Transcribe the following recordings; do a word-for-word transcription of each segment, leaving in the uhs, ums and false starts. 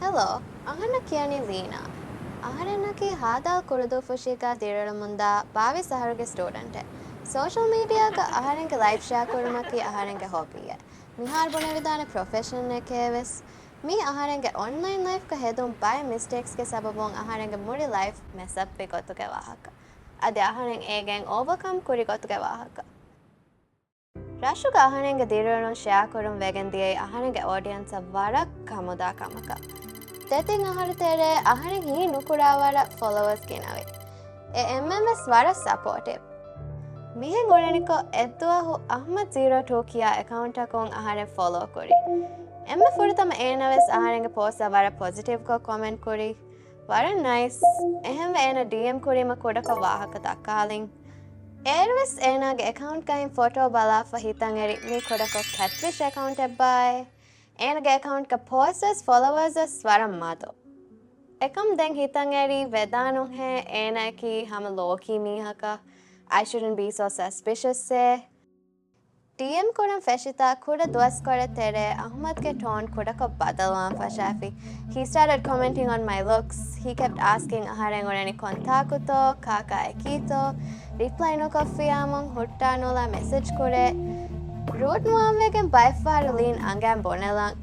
ހެލޯ، އަހަންނަށް ކިޔަނީ ލީނާ. އަހަރެންނަކީ ހާދާލް ކުރުދޫފުށީގަ ދިރިއުޅެމުންދާ ބާވީސް އަހަރުގެ ސްޓޫޑެންޓެއް. ސޯޝަލް މީޑިއާގަ އަހަރެންގެ ލައިފް ޝެއާ ކުރުމަކީ އަހަރެންގެ ހޮބީއެއް. މިހާރު ބުނެވިދާނެ ޕްރޮފެޝަންއެކޭވެސް. މީ އަހަރެންގެ އޮންލައިން ލައިފްގަ ހެދުނު ބައެއް މިސްޓޭކްސްގެ ސަބަބުން އަހަރެންގެ މުޅި ލައިފް މެސްއަޕްވި ގޮތުގެ ވާހަކަ. އަދި އަހަރެން އޭގެން އޯވަކަމް ކުރި ގޮތުގެ ވާހަކަ. ރަށުގަ އަހަރެންގެ ދިރިއުޅުން ޝެއާ ކުރުން ވެގެން ދިޔައީ އަހަރެންގެ އޯޑިއަންސަށް ވަރަށް ކަމުދާ ކަމަކަށް. ދެތިން އަހަރު ތެރޭ އަހަރެން ހީ ނުކުރާ ވަރަށް ފޮލޯވަރސް ގިނަވި. އެ އެންމެން ވެސް ވަރަށް ސަޕޯޓިވް. މިހެން އުޅެނިކޮށް އެއްދުވަހު އަހްމަދް ޒީރޯ ޓޫ ކިޔާ އެކައުންޓަކުން އަހަރެން ފޮލޯ ކުރި. އެންމެ ފުރަތަމަ އޭނަ ވެސް އަހަރެންގެ ޕޯސްޓަށް ވަރަށް ޕޮޒިޓިވްކޮށް ކޮމެންޓް ކުރި. ވަރަށް ނައިސް. އެހެންވެ އޭނަ ޑީއެމް ކުރީމަ ކުޑަކޮށް ވާހަކަ ދައްކާލިން. އޭރުވެސް އޭނާގެ އެކައުންޓްގައި ފޮޓޯ ބަލާފަ ހިތަށް އެރި މީ ކުޑަކޮށް ކެޓްފިޝް އެކައުންޓެއްބާއޭ. އޭނަގެ އެކައުންޓްގަ ޕޯސްޓް ވެސް ފޮލޯވަރސް ވެސް ވަރަށް މަދު. އެކަމް ދެން ހިތަށް އެރީ ވެދާނުހޭ އޭނައަކީ ހަމަ ލޯކީ މީހަކަށް. I shouldn't be so suspicious އޭ. ޑީއެމް ކުރަން ފެށިތާ ކުޑަ ދުވަސްކޮޅެއް ތެރޭ އަހްމަދްގެ ޓޯން ކުޑަކޮށް ބަދަލުވާން ފަށާފި. He started commenting on my looks. He kept asking އަހަރެން އުޅެނީ ކޮންތާކުތޯ؟ ކާކާ އެކީތޯ؟ ރިޕްލައި ނުކޮށްފިޔާމުން ހުއްޓާ ނުލާ މެސެޖް ކުރޭ. ރޫޑް ނުވާން ވެގެން ބައެއްފަހަރު ލީން އަނގައިން ބުނެލަން.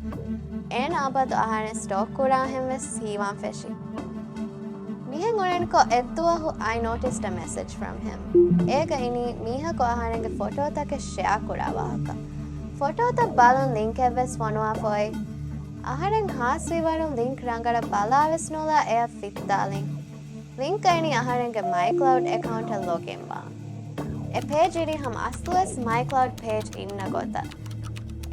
އޭނަ އަބަދު އަހަރެން ސްޓޯކް ކުރާހެން ވެސް ހީވާން ފެށި. މިހެން އުޅެނިކޮށް އެއްދުވަހު I noticed a message from him. އޭގަ އިނީ މީހަކު އަހަރެންގެ ފޮޓޯތަކެއް ޝެއާ ކުރާ ވާހަކަ. ފޮޓޯތައް ބަލުން ލިންކެއް ވެސް ފޮނުވާފަ އޮތް. އަހަރެން ހާސްވިވަރުން ލިންކް ރަނގަޅަށް ބަލާ ވެސް ނުލާ އެއަށް ފިއްތާލިން. ލިންކް އައިނީ އަހަރެންގެ މައިކްލައުޑް އެކައުންޓަށް ލޮގިން ވާން. އެ ޕޭޖް އިނީ ހަމަ އަސްލުވެސް މައިކްލައުޑް ޕޭޖް އިންނަ ގޮތަށް.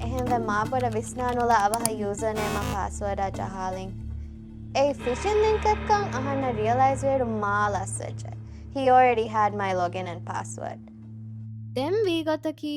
އެހެންވެ މާބޮޑަށް ވިސްނާ ނުލާ އަވަހަށް ޔޫޒަރ ނޭމާ ޕާސްވާޑާ ޖަހާލިން. އެއީ ފިޝިން ލިންކެއްކަން އަހަންނަށް ރިއަލައިޒް ވިއިރު މާ ލަސްވެއްޖެ. He already had my login and password. ދެން ވީގޮތަކީ